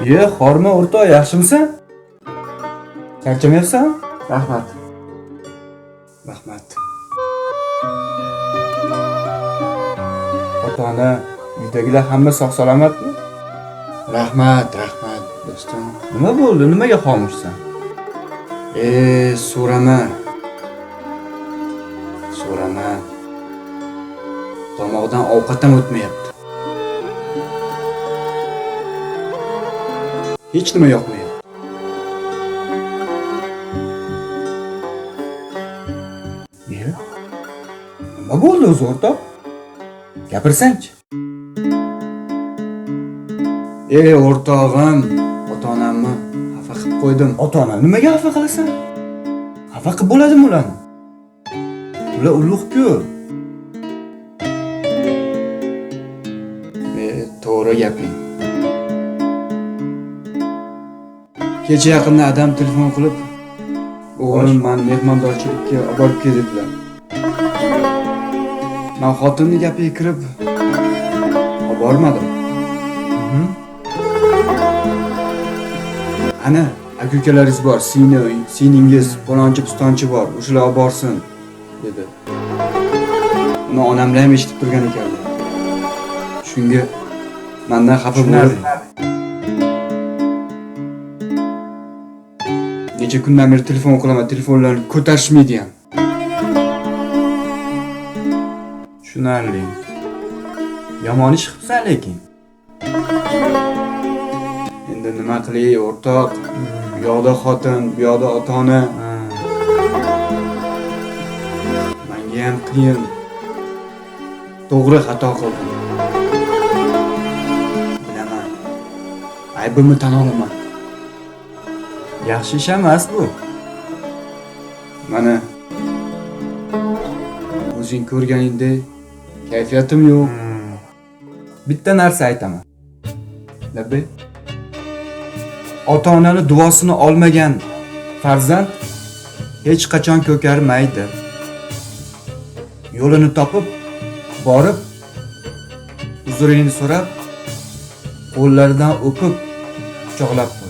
Iye, horma o'rtoq, yaxshimisan? Charchamayapsan? Rahmat. Rahmat. Ota-ona, uydagilar hamma sog' salomatmi? Rahmat, rahmat do'stim. Nima bo'ldi? Nimaga xomushsan? So'rama. So'rama. Tomoqdan ovqat ham o'tmayapti. Hech nima yoqmayapti. Iye. Nima bo'ldi o'zi o'rtoq? Gapirsangchi. O'rtog'im, ota-onamni xafa qilib qo'ydim. Ota-ona nimaga xafa qilasan? Xafa qilib bo'ladimi ularni? Ular ulug'-ku. To'g'ri gaping. Kecha yaqinda adam telefon qilib, o'g'lim meni mehmondorchilikka olib borib kel dedilar. Men xotinni gapiga kirib olib bormadim. Ana, aka-ukalaringiz bor, singlingiz, falonchi pistonchi bor, o'shalar olib borsin dedi. Uni onamlar ham eshitib turgan ekanlar. Shunga mendan xafa bo'lib, necha kundan beri telefon qilaman, telefonlarni ko'tarishmaydi ham. Tushunarli. Yomon ish qilibsan lekin. Endi nima qilay o'rtoq? Bu yoqda xotin, bu yoqda ota-ona. Menga ham qiyin. To'g'ri xato qildim. Bilaman. Aybimni tan olaman. Yaxshi ish emas bu. Mana o'zing ko'rganingdek kayfiyatim yo'q. Bitta narsa aytaman. Labbay. Ota-onani duosini olmagan farzand hech qachon ko'karmaydi. Yo'lini topib, borib, uzrini so'rab, qo'llaridan o'pib, quchoqlab qo'y.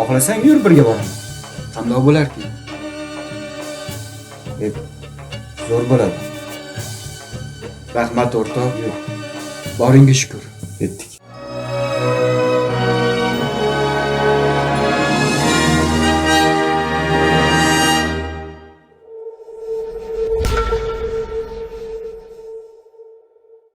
Xohlasang yur birga boramiz. Qandoq bo'larki? Zo'r bo'ladi. Rahmat o'rtoq. Boringga shukr. Ketdik.